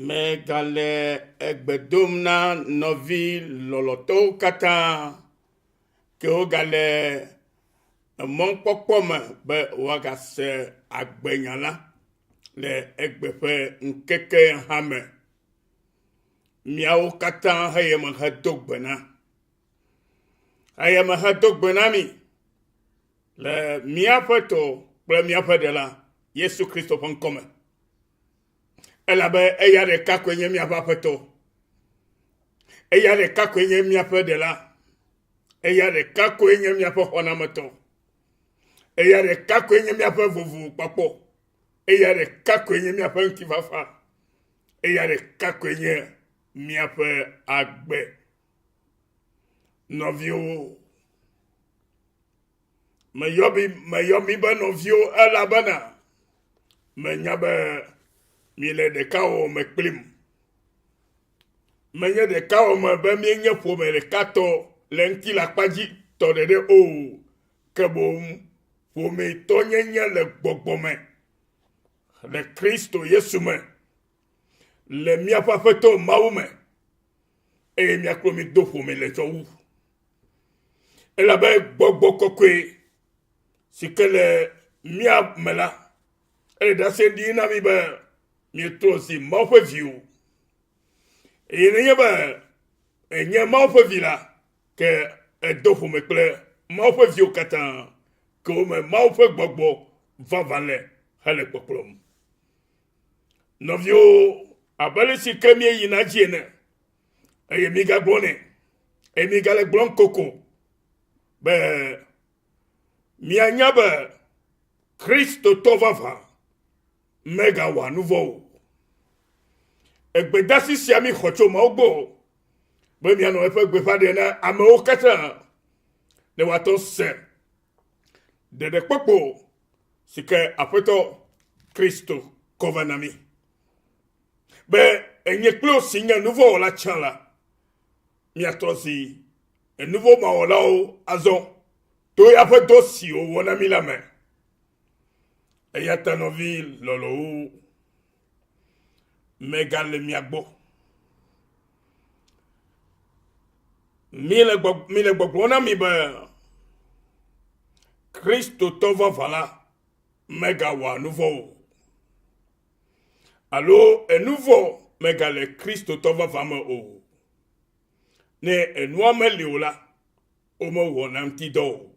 Megale egbe dom na nɔvi lɔlɔ̃tɔwo katã ke wogale emɔkpɔkpɔ me be woagase agbenya la le egbe ƒe ŋkeke hã me. Miawo katã heye mehedo gbe na. Eye mehedo gbe na mi le míaƒe tɔ kple míaƒe ɖela Yesu Kristo ƒe ŋkɔ me. Elabe eya ɖeka koe nye míaƒe Aƒetɔ. Eya ɖeka koe nye míaƒe Ɖela. Eya ɖeka koe nye míaƒe xɔnametɔ. Eya ɖeka koe nye míaƒe vovokpɔkpɔ. Eya ɖeka koe nye míaƒe ŋutifafa. Eya ɖeka koe nye míaƒe agbe. Nɔviwo, Meyɔ mi, meyɔ mi be nɔviwo elabena menya be miele ɖekawɔwɔ me kplim. Menye ɖekawɔwɔ me be míenye ƒome ɖekatɔ le ŋutilãkpa dzi tɔ ɖeɖe o, ke boŋ ƒometɔnyenye le gbɔgbɔ me le Kristo Yesu me, le míaƒe Aƒetɔ Mawu me, eye mía kple mi do ƒome le tsɔ wu. Elabe gbɔgbɔ kɔkɔe si ke le mía me la, ele ɖase ɖi na mí be míetrɔ zi Mawu ƒe viwo. Eye nenye be ènye Mawu ƒe vi la, ke èdo ƒome kple Mawu ƒe viwo katã, ke wo me Mawu ƒe gbɔgbɔ vavã le hele kpɔkplɔm. Nɔviwo, abe ale si ke míeyina dzi ene, eye mígagblɔnɛ, eye mígale gblɔm koko be mianya be Kristotɔ vavã megawɔa nu vɔ̃ o. Egbedasi sia mi xɔ tso Mawu gbɔ be mianɔ eƒe gbeƒã ɖem na amewo katã ne woate ŋu se ɖeɖekpɔkpɔ si ke Aƒetɔ Kristo kɔ va na mí. Be enye kple wò si nye nuvɔ̃wɔla tsã la, míatrɔ zi enuvɔ̃mawɔlawo azɔ to eƒe dɔ si wòwɔ na mí la me. Eya ta nɔvi lɔlɔ̃wo, megale mia gbɔ. Míele gbɔ, míele gbɔgblɔm na mi be Kristotɔ vavã la megawɔa nuvɔ̃ o. Alo enuvɔ̃ megale Kristotɔ vavã me o. Ne enua meli o la, womewɔna ŋutidɔ o.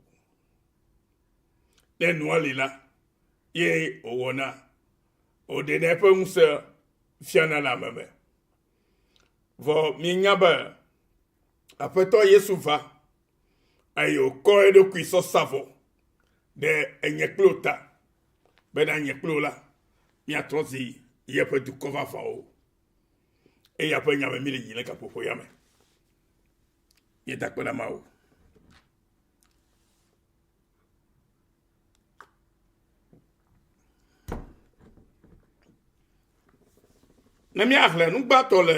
Ne enua li la, ye wòwɔna, wòɖenɛ eƒe ŋusẽ fiana le ame me. Vɔ míenya be Aƒetɔ Yesu va eye wòkɔ eɖokui sɔ sa vɔ ɖe enye kple wò ta bena nye kple wò la míatrɔ zi yeƒe dukɔ vavãwo. Eya ƒe nya me míle yiyim le gaƒoƒo ya me. Míeda akpe na Mawu. Ne míaxlẽ nu gbãtɔ le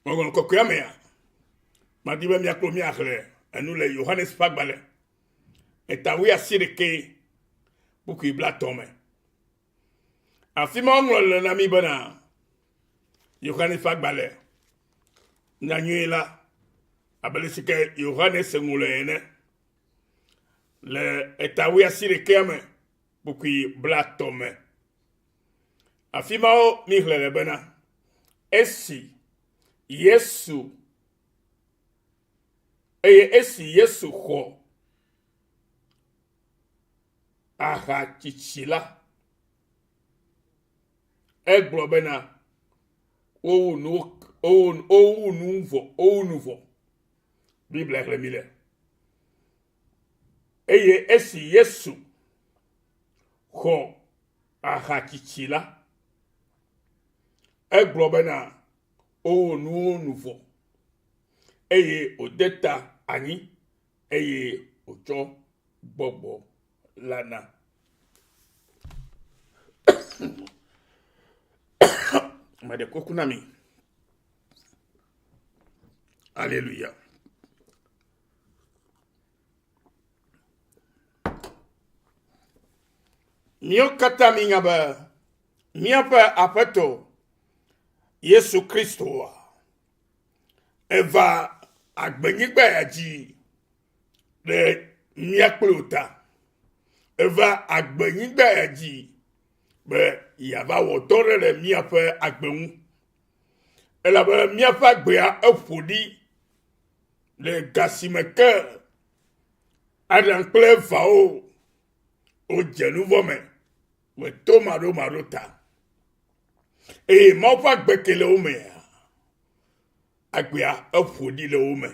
Ŋɔŋlɔ Kɔkɔea mea, madi be míakplɔ míaxlẽ enu le Yohanes ƒe agbalẽ eta wuiasiɖekɛ kpukpui blatɔ̃ me. Afi ma woŋlɔ le na mí bena Yohanes ƒe agbalẽ nyanyui la abe ale si ke Yohanes ŋlɔe ene le eta wuiasiɖekɛa me kpukpui blatɔ̃ me. Afi mawo míxlẽ le bena esi Yesu eye esi Yesu xɔ aha tsitsi la, egblɔ bena wowu nu wowu nu vɔ wowu nu vɔ. Biblia xlẽ mi le. Eye esi Yesu xɔ aha tsitsi la, egblɔ bena wowɔ nuwo nu vɔ eye wòde ta anyi eye wòtsɔ gbɔgbɔ la na. Meɖe kuku na mi. Aleluya. Míwo katã mínya be míaƒe Aƒetɔ. Yesu Kristoa, eva agbenyigba ya dzi ɖe mía kple wò ta. Eva agbenyigba ya dzi be yeava wɔ dɔ ɖe le míaƒe agbe ŋu. Elabe míaƒe agbea eƒo ɖi le ga si me ke Adam kple Evawo wodze nu vɔ̃ me le tomaɖomaɖo ta. Eye Mawu ƒe agbe ke le wo mea, agbea eƒo ɖi le wo me.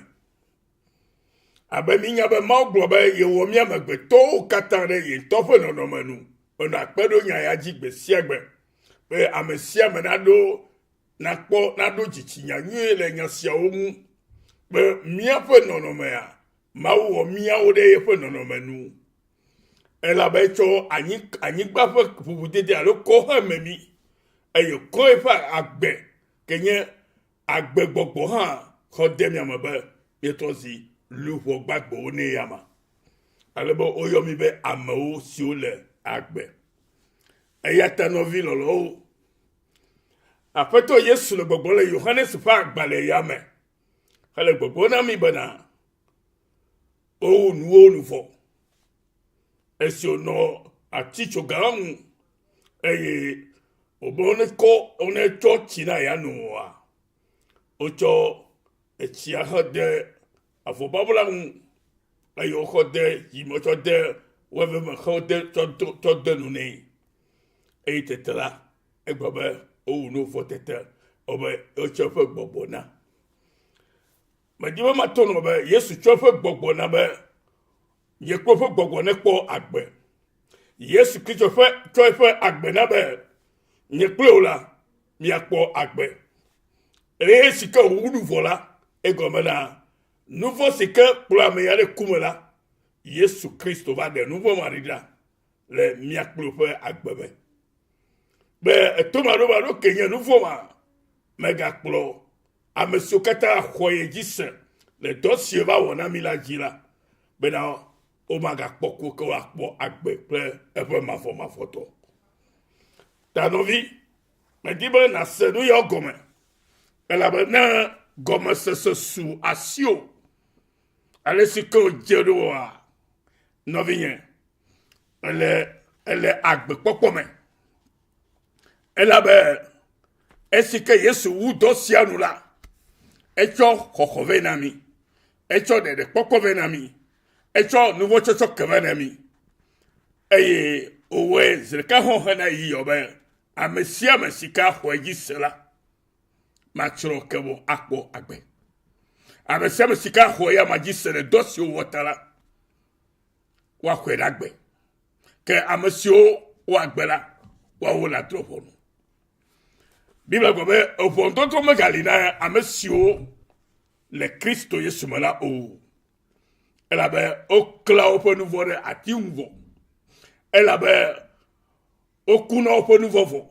Abe mínya be Mawu gblɔ be yewɔ mía amegbetɔwo katã ɖe ye ŋutɔ ƒe nɔnɔme nu. Menɔ akpe ɖo nya ya dzi gbe sia gbe be ame sia ame naɖo nakpɔ naɖo dzitsinya nyuie le nya siawo ŋu be míaƒe nɔnɔmea Mawu wɔ míawo ɖe yeƒe nɔnɔme nu. Elabe etsɔ anyi, anyigba ƒe ʋuʋudede alo kɔ heme mí eye kɔ eƒe agbe ke nye agbegbɔgbɔ hã xɔ de mía me be míetrɔ zi luʋɔ gbagbewo nɛ eyama. Ale be woyɔ mí be amewo siwo le agbe. Eya ta nɔvi lɔlɔ̃wo, Aƒetɔ Yesu le gbɔgblɔm le Yohanes ƒe agbalẽ ya me hele gbɔgblɔm na mí bena wowu nuwo nu vɔ esi wònɔ atitsoga ŋu eye wòbe wonekɔ wonetsɔ tsi na yeanoa, wotsɔ etsia xe de avɔbabla ŋu eye woxɔ de yi me tsɔ de woeve me xɔ de tsɔ do tsɔ de nu nɛ. Eye tete la, egblɔ be wowu nu vɔ tete wobe wotsɔ eƒe gbɔgbɔ na. Medi be mato nɔ be Yesu tsɔ eƒe gbɔgbɔ na be nye kple eƒe gbɔgbɔ nekpɔ agbe. Yesu Kristo ƒe tsɔ eƒe agbe na be nye kple wò la míakpɔ agbe. Eye si ke wòwu nu vɔ la, egɔme na nu vɔ̃ si ke kplɔ ame ya ɖe ku me la, Yesu Kristo va ɖe nu vɔ̃ ma ɖi ɖa le mía kple wò ƒe agbe me. Be etomaɖomaɖo ke nye nu vɔ̃ ma megakplɔ ame siwo katã xɔ ye dzi se le dɔ si wòva wɔ na mí la dzi la, bena womagakpɔ ku ke woakpɔ agbe kple eƒe mavɔmavɔtɔ. Ta nɔvi, medi be nàse nu yawo gɔme, elabe ne gɔmesese su asiwò ale si ke wòdze ɖoa, nɔvinye, ele ele agbekpɔkpɔ me. Elabe esi ke Yesu wu dɔ sia nu la, etsɔ xɔxɔ vɛ na mí, etsɔ ɖeɖekpɔkpɔ vɛ na mí, etsɔ nuvɔ̃tsɔtsɔ ke vɛ na mí. Eye wòwɔe zi ɖeka hɔ̃ hena yiyɔ be ame sia ame si ke axɔ edzi se la, matsrɔ̃ ke vɔ akpɔ agbe. Ame sia ame si ke axɔ eya ma dzi se le dɔ si wòwɔ ta la, woaxɔe ɖe agbe. Ke ame siwo woagbe la, woawo la drɔ̃ ʋɔnu. Biblia gblɔ be ʋɔnudɔdrɔ̃ megali na ame siwo le Kristo Yesu me la o. Elabe woklã woƒe nu vɔ̃ ɖe ati ŋu vɔ. Elabe woku na woƒe nu vɔ̃ vɔ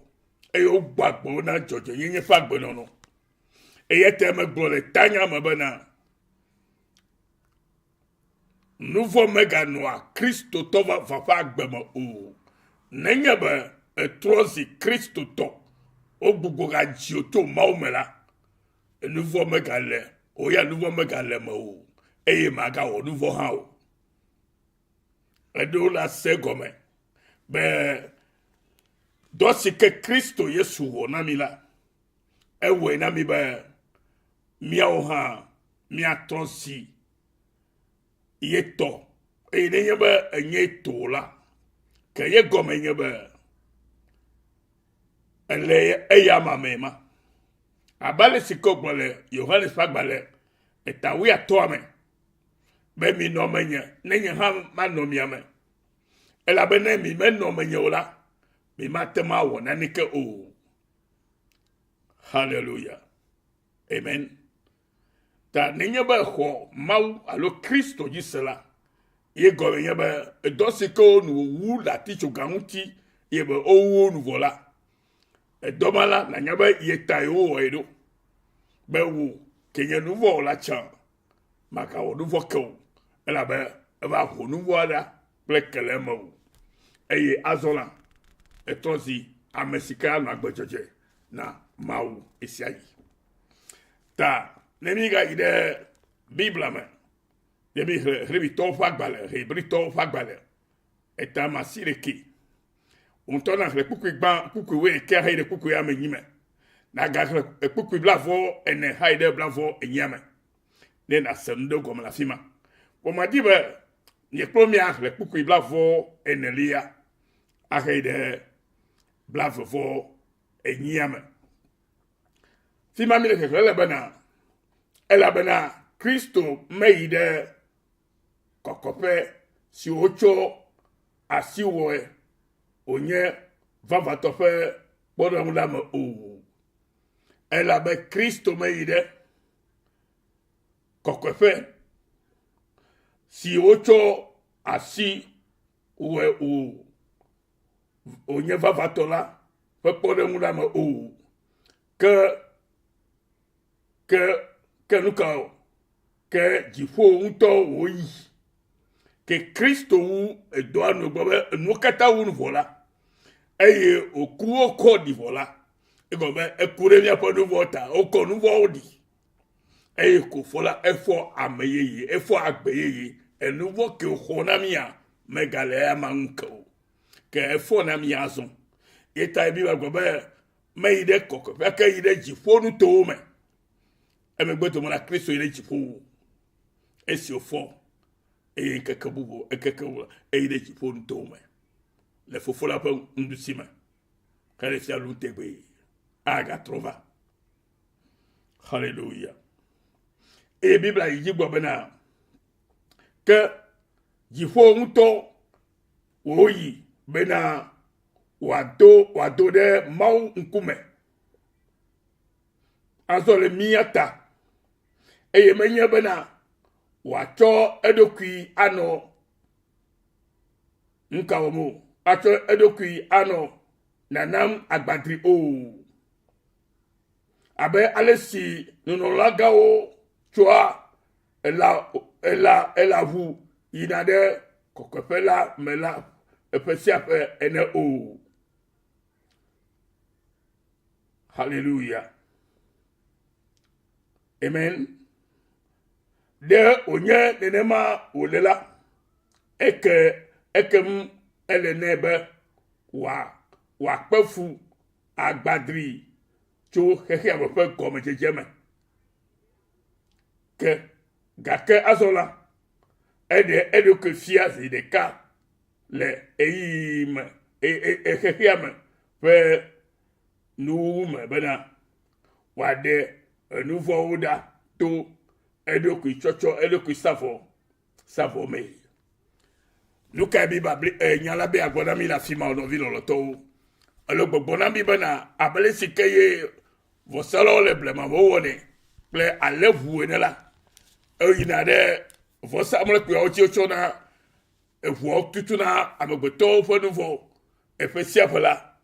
eye wogbɔ agbe wo na dzɔdzɔenyenye ƒe agbenɔnɔ. Eya ta megblɔ le tanya me bena Nu vɔ̃ meganɔa Kristotɔ vavã ƒe agbe me o. Nenye be ètrɔ zi Kristotɔ wogbugbɔ gadzi wò tso Mawu me la, nu vɔ̃ megale wò ya nu vɔ̃ megale mewò o eye màgawɔ nu vɔ̃ hã o. Eɖewo la se egɔme be dɔ si ke Kristo Yesu wɔ na mí la, ewɔe na mí be míawo hã míatrɔ zi ye tɔ eye nenye be enye to la ke ye gɔme nye be ele eya ma me ma abe ale si ke wogblɔ le Yohanes ƒe agbalẽ eta wuiatɔ̃a me be minɔ menye ne nye hã manɔ mia me elabe ne mi menɔ menye o la mi mate ŋu awɔ naneke o hallelujah amen Ta nenye be exɔ Mawu alo Kristo dzi se la, ye gɔme nye be edɔ si ke wonu wòwu le atitsoga ŋuti ye be wowu wo nu vɔ la, edɔ ma la nànya be ye tae wowɔe ɖo. Be wò ke nye nuvɔ̃wɔla tsã màgawɔ nuvɔ̃ ke o elabe eva ho nuvɔ̃a ɖa kple ke le eme o. Eye azɔ la, etrɔ zi ame si ke anɔ agbe dzɔdzɔe. na Mawu ɣesiaɣi. Ta ne mígayi ɖe Biblia me, ne míxlẽ Hebritɔwo ƒe agbalẽ, Hebritɔwo ƒe agbalẽ, eta masiɖekɛ, wò ŋutɔ nàxlẽ kpukpui gbã, kpukpui wuiɖekɛ hayi ɖe kpukpui ame enyi me. Nàgaxlẽ kpukpui blaeve ene hayi ɖe blaeve enyia me. Ne nàse nu ɖe gɔme le afi ma. Vɔ madi be nye kple míaxlẽ kpukpui blaeve enelia ahayi ɖe blaeve vɔ enyia me. Fi ma míle xexlẽ le bena, elabena Kristo meyi ɖe kɔkɔƒe si wotsɔ asi wɔe wònye vavãtɔ ƒe kpɔɖeŋu la me o. Elabe Kristo meyi ɖe kɔkɔeƒe si wotsɔ asi wɔe o wònye vavãtɔ la ƒe kpɔɖeŋu la me o. Ke ke ke nu ka o? Ke dziƒo ŋutɔ wòyi. Ke Kristo wu edɔa nu gbɔ be enuwo katã wu nu vɔ la, eye wòku wokɔ ɖi vɔ la, egɔme be eku ɖe míaƒe nu vɔ ta, wokɔ nu vɔwo ɖi. Eye ko fɔ la, efɔ ame yeye, efɔ agbe yeye. Enu vɔ ke wòxɔ na mía megale eya ŋu ke o. Ke efɔ na mí azɔ. Ye ta Biblia gblɔ be meyi ɖe kɔkɔeƒea ke yi ɖe dziƒo nutowo me. Emegbe dome la Kristo yi ɖe dziƒo. Esi wòfɔ eye ŋkeke bubu ŋkeke bubu eyi ɖe dziƒo nutowo me le fofo la ƒe ŋuɖusi me hele fia ɖum tegbee. Agatrɔ va. Hallelujah. Eye Biblia yi dzi gblɔ bena ke dziƒo ŋutɔ wòyi bena wòado wòado ɖe Mawu ŋkume azɔ le mía ta eye menye bena wòatsɔ eɖokui anɔ nuka wɔm o atsɔ eɖokui anɔ nanam agbadri o abe ale si nunɔlagãwo tsɔa ela ela ela ʋu yina ɖe kɔkɔeƒe la me la eƒe sia ƒe ene o. Hallelujah. Amen. Ɖe wònye nenema wòle la, eke ekem ele nɛ be wòa wòakpe fu agbadri tso xexeame ƒe gɔmedzedze me. Ke gake azɔ la, eɖe eɖokui fia zi ɖeka le ɣeyiɣi me e, e, e, xexea me ƒe nuwuwu me bena wòaɖe enuvɔ̃wo ɖa to eɖokui tsɔtsɔ eɖokui savɔ savɔ mee. Nu kae Biblia bli e, nya la be agblɔ na mí le afi ma o nɔvi lɔlɔ̃tɔwo? Ele gbɔgblɔ na mí bena abe ale si ke ye vɔsalawo le blema wowɔnɛ kple alẽʋu ene la, eyina ɖe vɔsamlekpuiawo dzi wotsɔna eʋuawo tutuna amegbetɔwo ƒe nu vɔ eƒe sia ƒe la,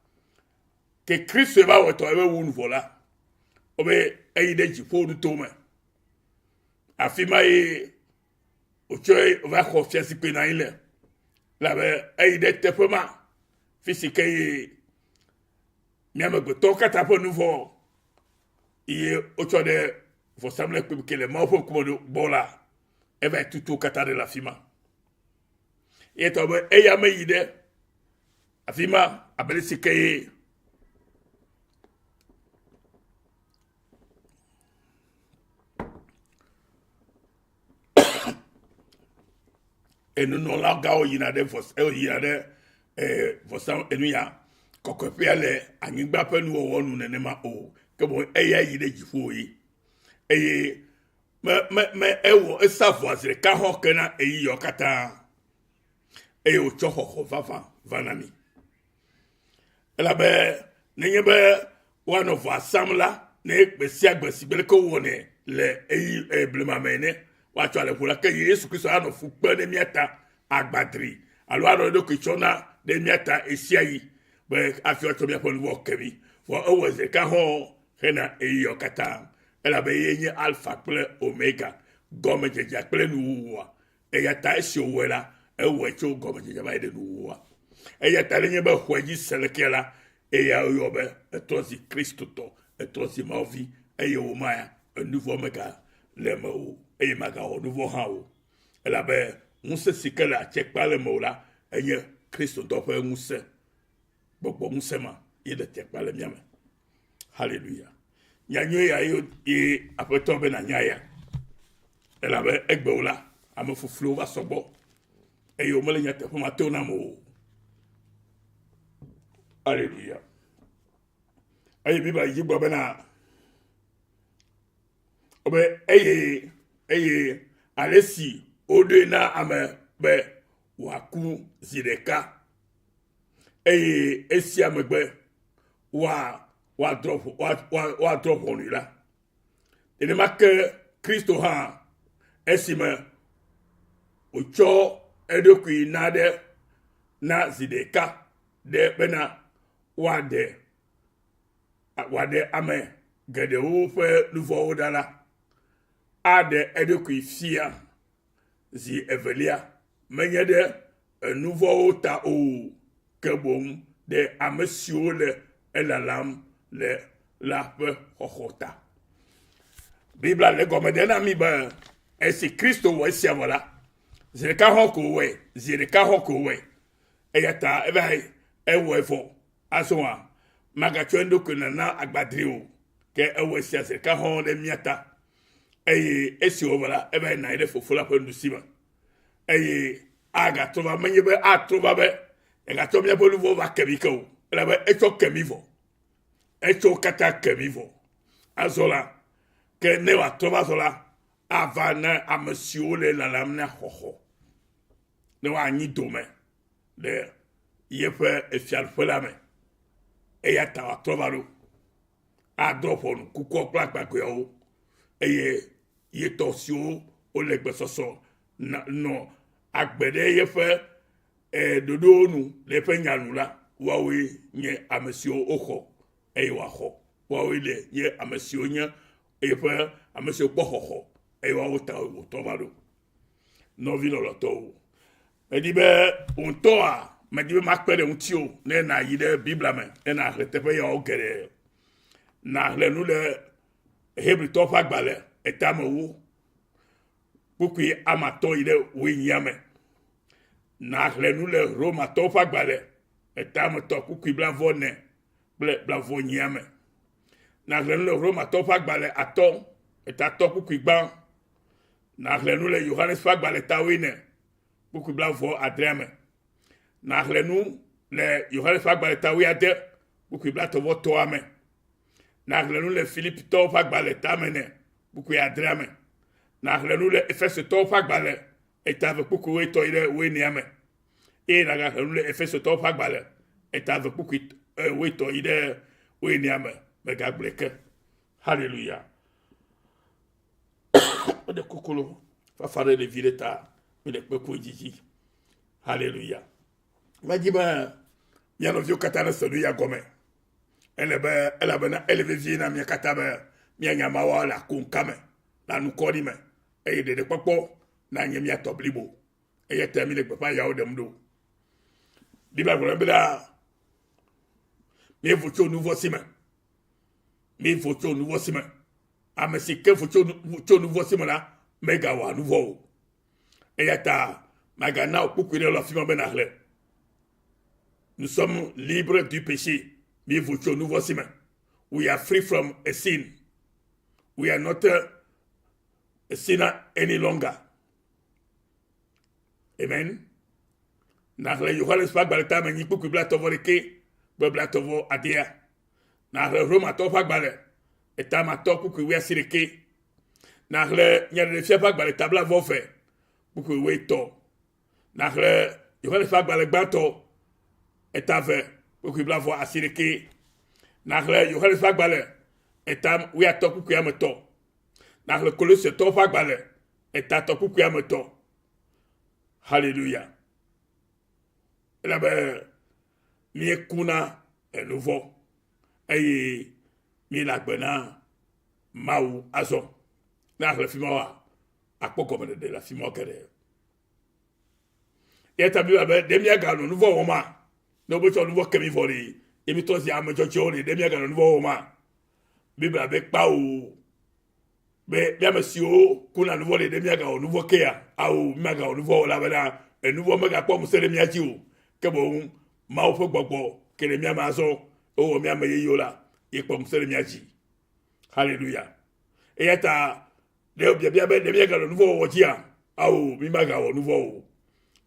ke Kristoe va wɔ tɔ ebe wu nu vɔ la, wobe eyi ɖe dziƒo nuto me. Afi ma ye wòtsɔe va xɔ fiazikpui nɔ anyi le elabe eyi ɖe teƒe ma fi si ke ye mía amegbetɔwo katã ƒe nu vɔ ye wotsɔ ɖe vɔsamlekpui ke le Mawu ƒe ŋkume ɖo gbɔ la, eva yi tutu wo katã ɖe le afi ma. Ye tɔ be eya meyi ɖe afi ma abe ale si ke ye Enunɔlagãwo yina ɖe vɔsa yina ɖe vɔsa enu ya kɔkɔeƒea le anyigba ƒe nuwɔwɔ nu nenema o. Ke boŋ eya yi ɖe dziƒo ye. Eye me me me ewɔ esa vɔa zi ɖeka hɔ ke na ɣeyiɣiawo katã eye wòtsɔ xɔxɔ vavã va na mí. Elabe nenye be woanɔ vɔa sam la, ne gbe sia gbe si gbe leke wowɔnɛ le eyi e, blema me ene, woatsɔ ale ʋu la, ke Yesu Kristo anɔ fu kpe ɖe mía ta agbadri alo anɔ eɖokui tsɔ na ɖe mía ta ɣesiaɣi be hafi woatsɔ míaƒe nu vɔ̃ ke mí. Vɔ ewɔe zi ɖeka hɔ̃ hena ɣeyiɣiawo katã elabe ye nye Alfa kple Omega, gɔmedzedzea kple nuwuwua. Eya ta esi wòwɔe la, ewɔe tso gɔmedzedzea va yi ɖe nuwuwua. Eya ta nenye be xɔe dzi se lekea la, Eya woyɔ be etrɔ zi Kristotɔ, etrɔ zi Mawu vi eye wò ma ya enuvɔ mega le eme o eye magawɔ nuvɔ hã o. Elabe ŋusẽ si ke le atsekpa le mewò la enye Kristotɔ ƒe ŋusẽ. Gbɔgbɔ ŋusẽ ma ye le tekpa le mía me. Haleluya. Nya nyui ya ye aƒetɔ be nànya ya. Elabe egbewo la, ame fufluwo va sɔgbɔ eye womele nyateƒe ma to nam o. Haleluya. Eye Biblia yi dzi gblɔ bena be eye eye ale si woɖoe na ame be wòaku zi ɖeka eye esia megbe woadrɔ̃ ʋɔnui la, nenema ke Kristo hã esime wòtsɔ eɖokui na ɖe na zi ɖeka ɖe bena woaɖe wòaɖe ame geɖewo ƒe nuvɔ̃wo ɖa la, aɖe eɖokui fia zi evelia, menye ɖe enuvɔ̃wo ta o, ke boŋ ɖe ame siwo le elalam le la ƒe xɔxɔ ta. Biblia le gɔme ɖe na mí be esi Kristo wɔ esia vɔ la, zi ɖeka hɔ̃ ko wòwɔe, zi ɖeka hɔ̃ ko wòwɔe. Eya ta eva ewɔe vɔ. Azɔa, magatsɔ eɖokui nana agbadri o, ke ewɔ esia zi ɖeka hɔ̃ ɖe mía ta. Eye esi wòvɔ la, eva yi nɔ anyi ɖe Fofo la ƒe nuɖusi me. Eye agatrɔ va, menye be atrɔ va be yeagatsɔ míaƒe nu vɔ̃wo va ke mí ke o, elabe etsɔ ke mí vɔ. Etsɔ wo katã ke mí vɔ. Azɔ la, ke ne wòatrɔ va azɔ la, ava na ame siwo le lalam na xɔxɔ, ne woanyi dome le yeƒe efiaɖuƒe la me. Eya ta wòatrɔ va ɖo adrɔ̃ ʋɔnu kukua kple agbagbeawo eye ye tɔ siwo wole gbesɔsɔ nɔ agbe ɖe yeƒe eh, ɖoɖowo nu le eƒe nya nu la, woawoe nye ame siwo woxɔ eye wòaxɔ. Woawoe le nye ame siwo nye eƒe ame siwo kpɔ xɔxɔ eye woawo ta wòtɔ va ɖo. Nɔvi lɔlɔtɔwo, medi be wò ŋutɔa, medi be makpe ɖe ŋutiwò ne nàyi ɖe Biblia me ne nàxlẽ teƒe yawo geɖe. Nàxlẽ nu le Hebritɔwo ƒe agbalẽ etame wu kpukpui amatɔ̃ yi ɖe wuienyia me. Nàxlẽ nu le Romatɔwo ƒe agbalẽ etametɔ kpukpui blaeve ene kple blaeve enyia me. Nàxlẽ nu le Romatɔwo ƒe agbalẽ atɔ̃ etatɔ kpukpui gbã. Nàxlẽ nu le Yohanes ƒe agbalẽ ta wuiene kpukpui blaeve adrea me. Nàxlẽ nu le Yohanes ƒe agbalẽ ta wuiade kpukpui blatɔ̃ vɔ tɔa me. Nàxlẽ nu le Filipitɔwo ƒe agbalẽ tame ene kpukpui adrea me. Nàxlẽ nu le Efesotɔwo ƒe agbalẽ eta eve kpukpui wuietɔ̃ yi ɖe wuienea me. Eye nàgaxlẽ nu le Efesotɔwo ƒe agbalẽ eta eve kpukpui wuietɔ̃ yi ɖe wuienea me. Mègagblɔe ke. Haleluya. Meɖe kuku lo, fafa ɖe ɖevi ɖe ta, mi le kpekpe dzidzi. Haleluya. Medi be mía nɔviwo katã nese nu ya gɔme. Ele be elabena ele vevie na mía katã be míanya Mawu le akoŋka me, le anukɔɖi me eye ɖeɖekpɔkpɔ nanye mía tɔ blibo. Eya ta míle gbeƒã yawo ɖem ɖo. Biblia gblɔ bena míevo tso nuvɔ̃ si me. Míevo tso nuvɔ̃ si me. Ame si ke vo tso nuvɔ̃ si me la megawɔa nuvɔ̃ o. Eya ta magana wò kpukpui ɖe le afi ma be nàxlẽ. Nous sommes libres du péché. Míevo tso nuvɔ̃ si me. We are free from a sin. We are not a sinner any longer. Amen. Nàxlẽ Yohanes ƒe agbalẽ tame nyi kpukpui blatɔ̃ vɔ ɖekɛ kple blatɔ̃ vɔ adea. Nàxlẽ Romatɔwo ƒe agbalẽ etamatɔ kpukpui wuiasiɖekɛ. Nàxlẽ Nyaɖeɖefia ƒe agbalẽ ta blaeve eve kpukpui wuietɔ̃. Nàxlẽ Yohanes ƒe agbalẽ gbãtɔ eta eve kpukpui blaeve asiɖekɛ. Nàxlẽ Yohanes ƒe agbalẽ eta wuiatɔ̃ kpukpui ame etɔ̃. Nàxlẽ Kolosetɔwo ƒe agbalẽ eta etɔ̃ kpukpui ame etɔ̃. Haleluya. Elabe míekuna enuvɔ̃ eye míele agbe na Mawu azɔ. Ne àxlẽ fi mawoa, akpɔ gɔmeɖeɖe le afi mawo geɖe. Eya ta Biblia be ɖe míaganɔ nu vɔ̃ wɔma? Ne wobetsɔ nu vɔ̃ ke mí vɔ ɖe, Ye mítrɔ zi ame dzɔdzɔewo ɖe, ɖe míaganɔ nu vɔ̃ wɔma? Biblia be kpao be mía ame siwo kuna nu vɔ̃ ɖe, ɖe míagawɔ nu vɔ̃ kea? Ao, mímagawɔ nu vɔ̃ o elabena enu vɔ̃ megakpɔ ŋusẽ ɖe mía dzi o. Ke boŋ Mawu ƒe gbɔgbɔ ke le mía me azɔ, ewɔ mía ame yeyewo la, ye kpɔ ŋusẽ ɖe mía dzi. Haleluya. Eya ta ɖe biabia be ɖe míaganɔ nu vɔ̃ wɔwɔ dzia? Ao, mímagawɔ nu vɔ̃ o.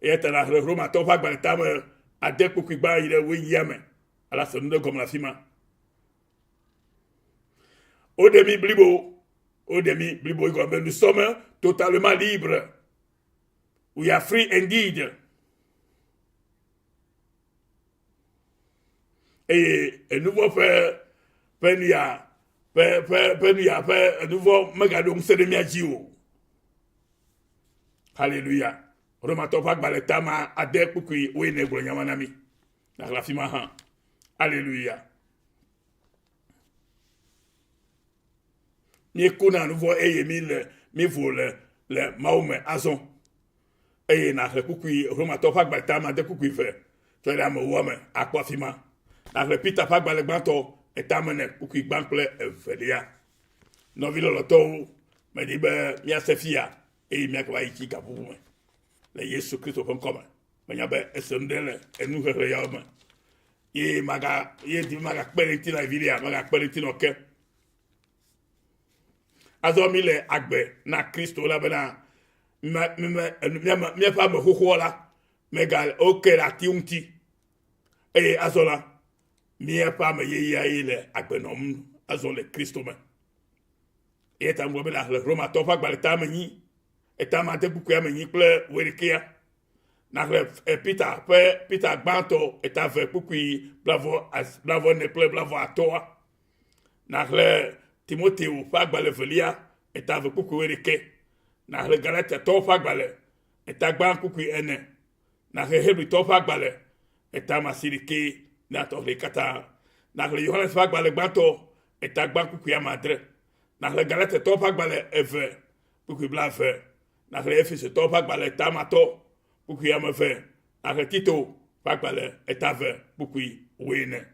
Eya ta nàxlẽ Romatɔwo ƒe agbalẽ tame ade kpukpui gbã yi ɖe wuinyia me ale ase nu ɖe gɔme le afi ma. Woɖe mí blibo, woɖe mí blibo egɔme be nous sommes totalement libres. We are free indeed. Eye enuvɔ ƒe ƒe nu ya ƒe ƒe ƒe nu ya ƒe enuvɔ megaɖo ŋusẽ ɖe mía dzi o. Hallelujah. Romatɔ ƒe agbalẽ tama ade kpukpui woene gblɔ nya ma na mí. Nàxlẽ afi ma hã. Aleluya. Míekuna nu vɔ eye mí le mívo le le Mawu me azɔ. Eye nàxlẽ kpukpui Romatɔ ƒe agbalẽ ta ade kpukpui ve tsɔ ɖe ame ewoa me akpɔ afi ma. Nàxlẽ Peter ƒe agbalẽ gbãtɔ eta me ne kpukpui gbã kple evelia. Nɔvi lɔlɔtɔwo, medi be míase fia eye míagava yi dzi gaƒoƒo me le Yesu Kristo ƒe ŋkɔ me. Menya be ese nu ɖe le enuxexlẽ yawo me. Ye maga ye di magakpe ɖe ŋuti na vi ɖea, magakpe ɖe ŋuti nɔ ke. Azɔ mi le agbe na Kristo elabena míaƒe ame xoxoa la mega woke ɖe ati ŋuti eye azɔ la míaƒe ame yeyea ye le agbe nɔm azɔ le Kristo me. Eya ta ŋgɔ be nàxlẽ Romatɔwo ƒe agbalẽ ta ame nyi, eta ame ade kpukpui ame nyi kple wuiɖekɛa. Nàxlẽ eh, Peter ƒe Peter gbãtɔ eta ve kpukpui blavɔ blavɔ ene kple blavɔ atɔa. Nàxlẽ Timoteo ƒe agbalẽ velia eta ve kpukpui wuiɖekɛ. Nàxlẽ Galatiatɔwo ƒe agbalẽ eta gbã kpukpui ene. Nàxlẽ Hebritɔwo ƒe agbalẽ eta ame asiɖekɛ ne atɔxlẽ katã. Nàxlẽ Yohanes ƒe agbalẽ gbãtɔ eta gbã kpukpui ame adre. Nàxlẽ Galatiatɔwo ƒe agbalẽ eve kpukpui blaeve. Nàxlẽ Efesotɔwo ƒe agbalẽ eta ame atɔ̃ kpukpui ame eve. Nàxlẽ Tito ƒe agbalẽ eta eve kpukpui wuiene.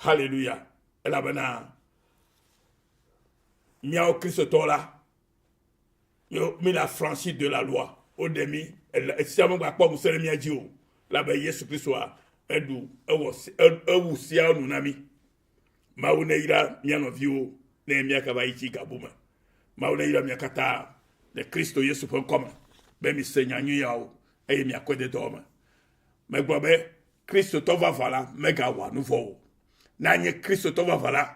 Haleluya! Elabena míawo Kristotɔwo la, mi le affranchi de la loi. Woɖe mí, esia megbakpɔ ŋusẽ ɖe mía dzi o. Elabe Yesu Kristoa eɖu ewɔ ewu siawo nu na mí. Mawu neyra mía nɔviwo ne míagava yi dzi gabu me. Mawu neyra mia katã le Kristo Yesu ƒe ŋkɔ me be mise nya nyui yawo eye miakɔe de dɔ me. Megblɔ be Kristotɔ vavã la megawɔa nu vɔ̃ o. Ne anye Kristotɔ vavã la,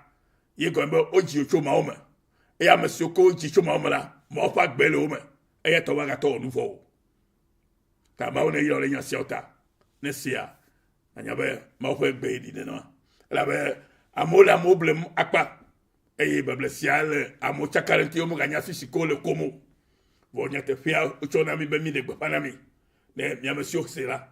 ye gɔme be wodzi wò tso Mawu me. Eye ame siwo ke wodzi tso Mawu me la, Mawu ƒe agbe le wo me. Eya ta womagatɔ wɔ nu vɔ̃ o. Ta Mawu neyra wò le nya siawo ta. Ne sea, nànya be Mawu ƒe gbe ɖi nenema. Elabe amewo le amewo blem akpa eye beble sia le amewo tsaka ɖe ŋuti womeganya fi si ke wole kom o. Vɔ nyateƒea wotsɔ na mí be míɖe gbeƒã na mi ne mi ame siwo se la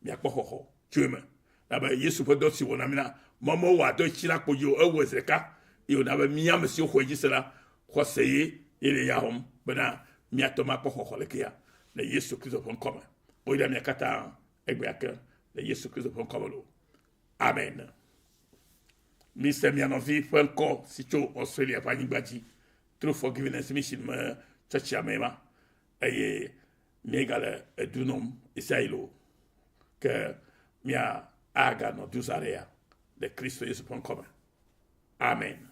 miakpɔ xɔxɔ tso eme. Elabe Yesu ƒe dɔ si wòwɔ na mí la, mɔ mewɔa dɔ tsi la kpo dzi o, ewɔe zi ɖeka eye wòna be mí ame siwo xɔe dzi se la, xɔse ye ye le ya xɔm bena míatɔ makpɔ xɔxɔ le kea le Yesu Kristo ƒe ŋkɔ me. Woyra mia katã egbea ke le Yesu Kristo ƒe ŋkɔ me loo. Amen. Mise mia nɔvi ƒe ŋkɔ si tso Australia ƒe anyigba dzi True Forgiveness Mission me tsɔtsia me ma eye míegale edu nɔm ɣesiaɣi loo. Ke mía aganɔ du zã ɖe ya le Kristo Yesu ƒe ŋkɔ me. Amen.